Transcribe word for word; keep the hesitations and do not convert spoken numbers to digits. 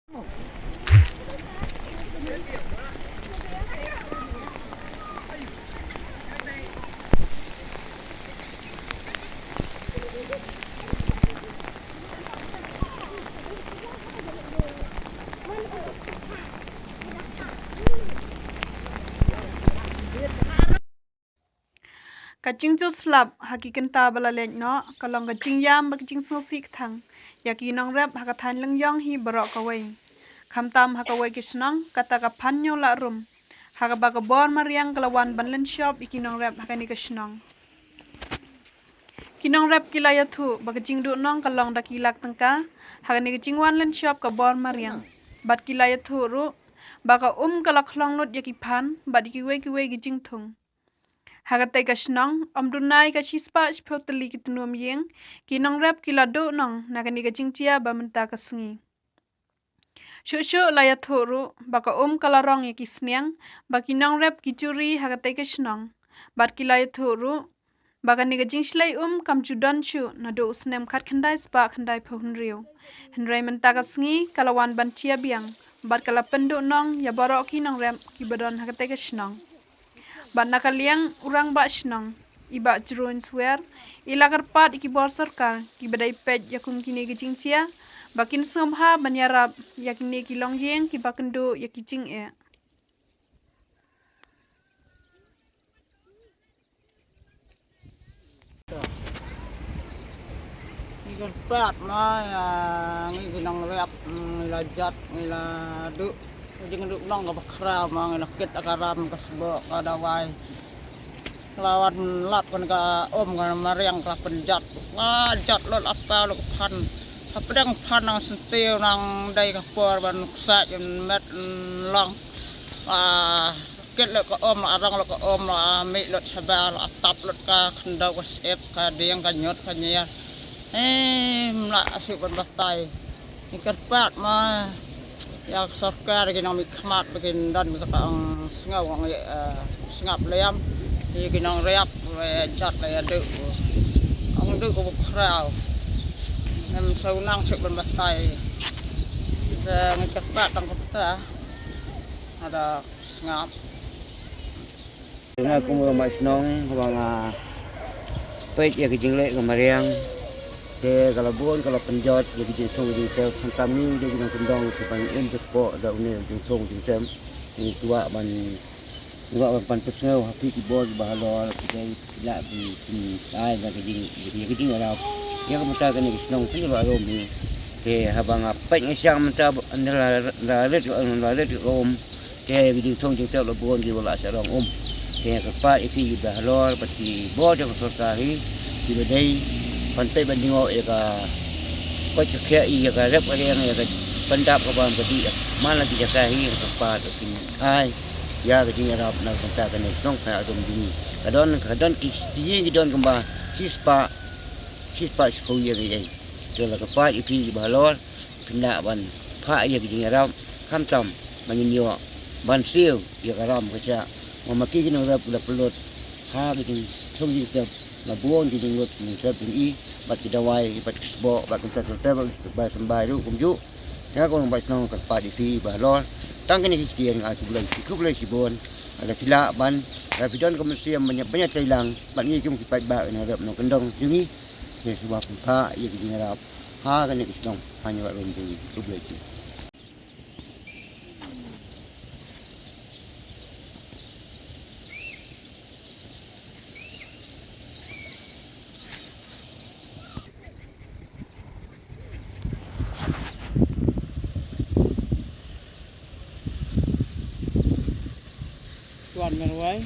Ka jingjur slap ha ki kynta ba la leit noh ka long ka jingïam bad ka jingsngewsih kthang ïa ki nongrep ha ka thaiñ Lyngiong hi baroh kawei. Khamtam ha kawei ka shnong kata ka Phanñiewlahrum ha kaba ka bor mariang ka la wan ban lynshop ïa ki nongrep ha kane ka shnong. Ki nongrep ki la ïathuh ba ka jingduhnong ka long da ki lak tyngka ha kane ka jingwan lynshop ka bor mariang bad ki la ïathuh ruh ba ka um ka la khlong lut ïa ki phan bad ïa kiwei kiwei ki jingthung. Ha katei ka shnong ym duna ïa ka shispah shiphew tylli ki tnum ïing ki nongrep ki la duhnong na kane ka jingjia ba mynta ka sngi. Shuh shuh la ïathuh ruh ba ka um ka la rong ïa ki sniang ba ki nongrep ki juri ha katei ka shnong bad ki la ïathuh ruh ba kane ka jingshlei um kam ju don shuh naduh u snem khatkhyndai spah khyndai phew hynriew. Hynrei mynta ka sngi ka la wan ban jia biang bad ka la pynduhnong ïa baroh ki nongrep kiba don ha katei ka shnong. Bad na ka liang u rangbah shnong i Bah Jruen Swer i la kyrpad ïa ki bor sorkar kiba dei peit ïa kum kine ki jingjia ba kin sngewbha ban ïarap ïa kine ki longïing kiba kynduh ïa ki jingeh. Ngi kyrpad ma ïa ngi ki nongrep, ngi la jot, ngi la duh. Ka jingduhnong kaba khraw ma ngi la kit ka ram ka sboh ka dawai. La wan lap kan ka um ka mariang ka la pynjot. La jot lut apa lut ka phan. Hapdeng phan nang syntiew nang dei ka por ban ksaid ban met long. La kit lut ka um, la rong lut ka um, la mih lut shabar, la tap lut ka khyndew ka syep ka dieng ka ñiut ka ñiar. Em la shu ban batai. Ngi kyrpad ma ïa ka sorkar ki nongmihkhmat ba kin don ka ong sngew ong ïa, eh, sngap liam. Ïa ki nongrep ba jot la ïa duh. Ong duh ka bu khraw. Em shu nang shu ban batai. Te ngi kyrpad tang kumta. Ada sngap. Nga kum u rangbah shnong ba nga peit ïa ka jingleh ka mariang. Te ka la bun ka la pynjot ïa ka jingthung jingtep, khamtam ngi u dei ki nongkyndong kiban im te spah da une u jingthung jingtep. Ngi kwah ban, ngi kwah ban pynsngew ha phi ki bor kiba halor ki dei ki lah ban pynai da ka jing, ïa ka jingïarap ïa ka mynta kane ka shnong Phanñiewlahrum hi. Te haba nga peit nga shang mynta ba la, la rit, la rit ka um. Te ki jingthung jingtep la bun kiba la sah rong um. Te nga kyrpad ïa phi kiba halor bad ki bor jong ka sorkar hi kiba dei ban peit ban jngoh ïa ka koit ka khiah ïa ka rep ka riang ïa ka pyndap ka bam ka dih man la ki jaka hi, nga kyrpad ïa phi ai ïa ka jingïarap na ka bynta kane ka shnong Phanñiewlahrum jong ngi. Ka don, ka don ki ïing ki don kumba shispah, shispah shiphew ïing ïa. Te la kyrpad ïa phi kiba halor phin lah ban phah ïa ka jingïarap khamtam ba ngin ïoh ban siew ïa ka ram ka shah. Ma ma ki ki nongrep ki la pynlut ha ka jingthung jingtep, la bun ki jinglut jingtep jong i bad ki dawai bad ki sboh bad kumta kumta bad ki symbai ruh kumjuh. Te nga kum u rangbah shnong nga kyrpad ïa phi ba halor tang kine ki ktien nga ai khublei, khublei shibun. Lada phi lah ban, lada phi don ka mynsiem ban ïa, ban ïatreilang bad ngi kum ki paidbah ki nongrep nongkyndong jong ngi. Te sngewbha phin phah ïa ka jingïarap ha kane ka shnong Phanñiewlahrum jong ngi. Khublei shibun. Tuan Merwai.